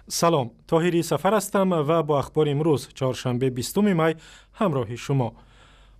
Салом, Тоҳири Сафар ҳастам ва бо ахбори имрӯз, чоршанбе, 20 май, ҳамроҳи шумо.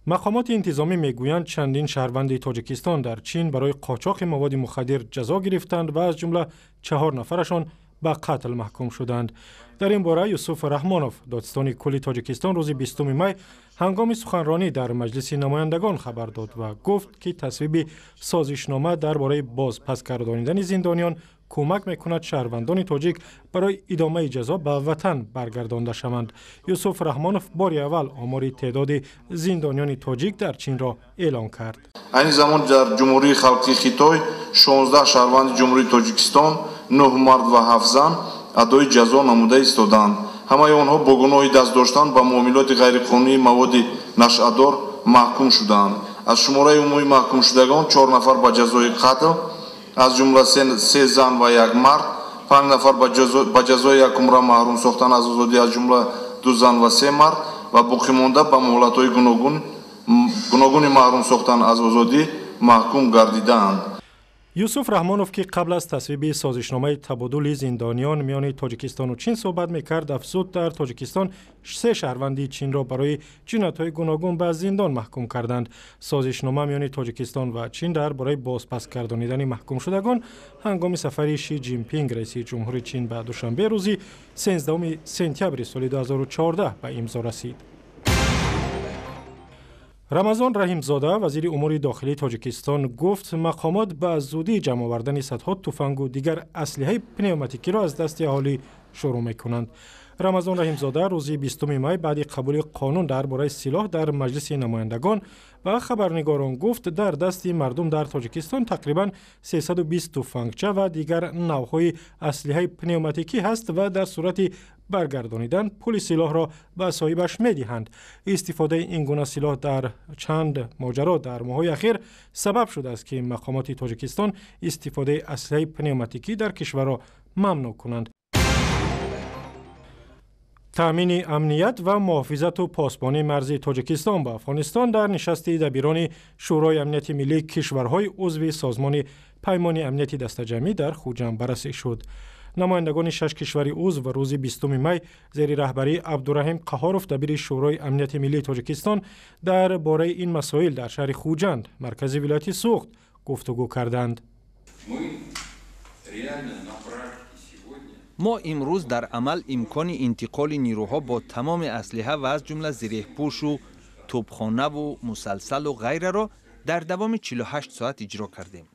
Мақомоти интизомӣ мегӯянд, чандин шаҳрванди Тоҷикистон дар Чин барои қочоқи маводи мухаддир ҷазо гирифтанд ва аз ҷумла 4 нафарашон ба қатл маҳкум шуданд. Дар ин бора Юсуф Раҳмонов, додситони кулли Тоҷикистон, рӯзи 20 май ҳангоми суханронӣ дар Маҷлиси намояндагон хабар дод ва гуфт, ки тасвиби созишнома дар бораи бозпас гардонидани зиндониён кӯмак мекунад шаҳрвандони тоҷик барои идомаи ҷазо ба ватан баргардонда шаванд. Юсуф Раҳмонов бори аввал омори теъдоди зиндониёни тоҷик дар Чинро эълон кард. Айни замон дар Ҷумҳурии Халқии Хитой 16 шаҳрванди Ҷумҳурии Тоҷикистон, 9 мард ва 7 зан, адои ҷазо намуда истодаанд. Ҳамаи онҳо бо гуноҳи даст доштан ба муомилоти ғайриқонунии маводи нашъадор маҳкум шудаанд. Аз шумораи умумии маҳкумшудагон 4 нафар ба ҷазои қатл, аз ҷумла 3 зан ва 1 мард, 5 нафар ба ҷазои якумра маҳрум сохтан аз озодӣ, аз ҷумла 2 зан ва 3 мард, ва боқимонда ба муҳлатҳои гуногуни маҳрум сохтан аз озодӣ маҳкум гардидаанд. Юсуф Раҳмонов, ки қабл аз тасвиби созишномаи табодули зиндониён миёни Тоҷикистону Чин суҳбат мекард, афзуд, дар Тоҷикистон 3 шаҳрванди Чинро барои ҷиноятҳои гуногун ба зиндон маҳкум карданд. Созишнома миёни Тоҷикистон ва Чин дар бораи бозпас гардонидани маҳкумшудагон ҳангоми сафари Ши Ҷинпинг, раиси ҷумҳури Чин, ба Душанбе рӯзи 13 сентябри соли 2014 ба имзо расид. Рамазон Раҳимзода, вазири умури дохилии Тоҷикистон, гуфт, мақомот ба зудӣ ҷамъ овардани садҳо туфангу дигар аслиҳаи пневматикиро аз дасти аҳолӣ шурӯъ мекунанд. Рамазон Раҳимзода рӯзи 20 май баъди қабули қонун дар бораи силоҳ дар Маҷлиси намояндагон ба хабарнигорон гуфт, дар дасти мардум дар Тоҷикистон тақрибан 320 туфангча ва дигар навъҳои аслиҳаи пневматикӣ ҳаст ва дар сурати баргардонидан пули силоҳро ба соҳибаш медиҳанд. Истифодаи ин гуна силоҳ дар чанд моҷаро дар моҳҳои ахир сабаб шудааст, ки мақомоти Тоҷикистон истифодаи аслиҳаи пневматикӣ дар кишварро мамнӯъ кунанд. Таъмини амният ва муҳофизату посбонии марзи Тоҷикистон ба Афғонистон дар нишасти дабирони Шӯрои амнияти миллии кишварҳои узви Созмони Паймони амнияти дастаҷамъӣ дар Хуҷанд баррасӣ шуд. Намояндагони 6 кишвари узв рӯзи 20 май зери раҳбарии Абдураҳим Қаҳоров, дабири Шӯрои амнияти миллии Тоҷикистон, дар бораи ин масоил дар шаҳри Хуҷанд, маркази вилояти Суғд, гуфтугӯ карданд. Мо имрӯз дар амал имкони интиқоли нирӯҳо бо тамоми аслиҳа ва аз ҷумла зиреҳпӯшу тӯбхонаву мусалсалу ғайраро дар давоми 48 соат иҷро кардем.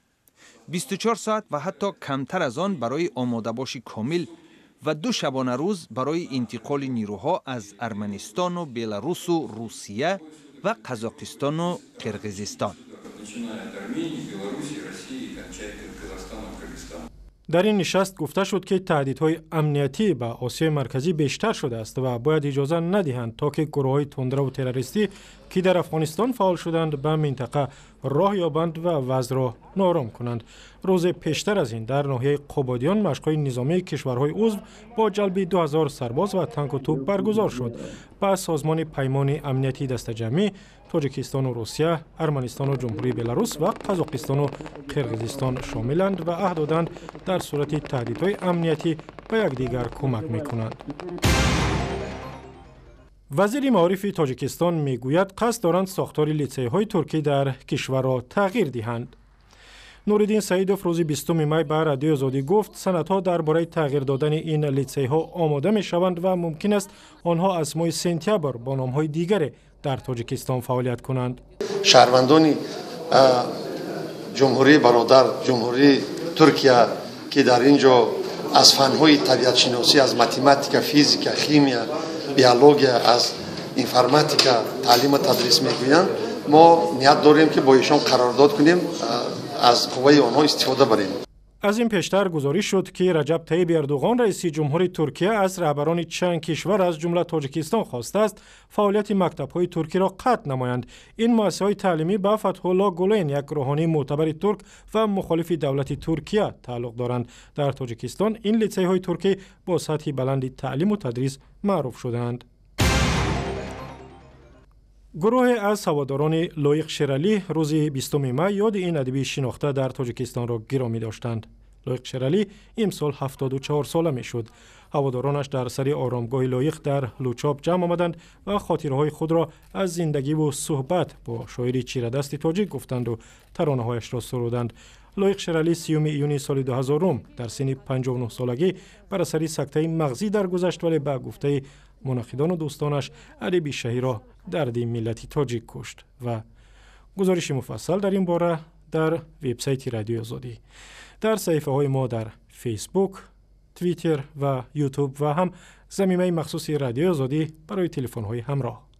24 соат ва ҳатто камтар аз он барои омодабоши комил ва 2 шабонарӯз барои интиқоли нирӯҳо аз Арманистону Беларусу Русия ва Қазоқистону Қирғизистон. Дар ин нишаст гуфта шуд, ки таҳдидҳои амниятӣ ба Осиёи Марказӣ бештар шудааст ва бояд иҷоза надиҳанд, то ки гурӯҳҳои тундраву террористӣ, ки дар Афғонистон фаъол шуданд, ба минтақа роҳ ёбанд ва вазъро ноором кунанд. Рӯзе пештар аз ин дар ноҳияи Қубодиён машқҳои низомии кишварҳои узв бо ҷалби 2000 сарбоз ва танку тӯб баргузор шуд. Ба Созмони Паймони амнияти дастаҷамъӣ Тоҷикистону Русия, Арманистону Ҷумҳурии Беларус ва Қазоқистону Қирғизистон шомиланд ва аҳд доданд, дар сурати таҳдидҳои амниятӣ ба якдигар кӯмак мекунанд. Вазири маорифи Тоҷикистон мегӯяд, қасд доранд сохтори литсейҳои туркӣ дар кишварро тағйир диҳанд. Нуриддин Саидов рӯзи 20 май ба Радиои Озодӣ гуфт, санадҳо дар бораи тағйир додани ин литсейҳо омода мешаванд ва мумкин аст онҳо аз моҳи сентябр бо номҳои дигаре дар Тоҷикистон фаъолият кунанд. Шаҳрвандони ҷумҳурии бародар, ҷумҳурии Туркия, ки дар ин ҷо аз фанҳои табиатшиносӣ, аз математика, физика, химия, биология, аз информатика таълиму тадрис мегӯянд, мо ният дорем, ки бо ишон қарордод кунем, аз қувваи онҳо истифода барем. Аз ин пештар гузориш шуд, ки Раҷаб Таиб Эрдуғон, раиси ҷумҳури Туркия, аз раҳбарони чанд кишвар, аз ҷумла Тоҷикистон, хостааст фаъолияти мактабҳои туркиро қатъ намоянд. Ин муассисаҳои таълимӣ ба Фатҳулло Гулен, як рӯҳонии мӯътабари турк ва мухолифи давлати Туркия, тааллуқ доранд. Дар Тоҷикистон ин литсейҳои туркӣ бо сатҳи баланди таълиму тадрис маъруф шудаанд. Гурӯҳе аз ҳаводорони Лоиқ Шералӣ рӯзи 20 май ёди ин адиби шинохта дар Тоҷикистонро гиромӣ доштанд. Лоиқ Шералӣ имсол 74 сола мешуд. Ҳаводоронаш дар сари оромгоҳи Лоиқ дар Лучоб ҷамъ омаданд ва хотираҳои худро аз зиндагиву суҳбат бо шоири чирадасти тоҷик гуфтанду таронаҳояшро суруданд. Лоиқ Шералӣ 30 июни соли 2000 дар синни 59 солагӣ бар асари сактаи мағзӣ даргузашт, вале ба гуфтаи мунаққидону дӯстонаш адиби шаҳиро дарди миллати тоҷик кушт. Ва гузориши муфассал дар ин бора дар вебсайти Радиои Озодӣ, дар саҳифаҳои мо дар Фейсбук, Твиттер ва Ютуб ва ҳам замимаи махсуси Радиои Озодӣ барои телефонҳои ҳамроҳ.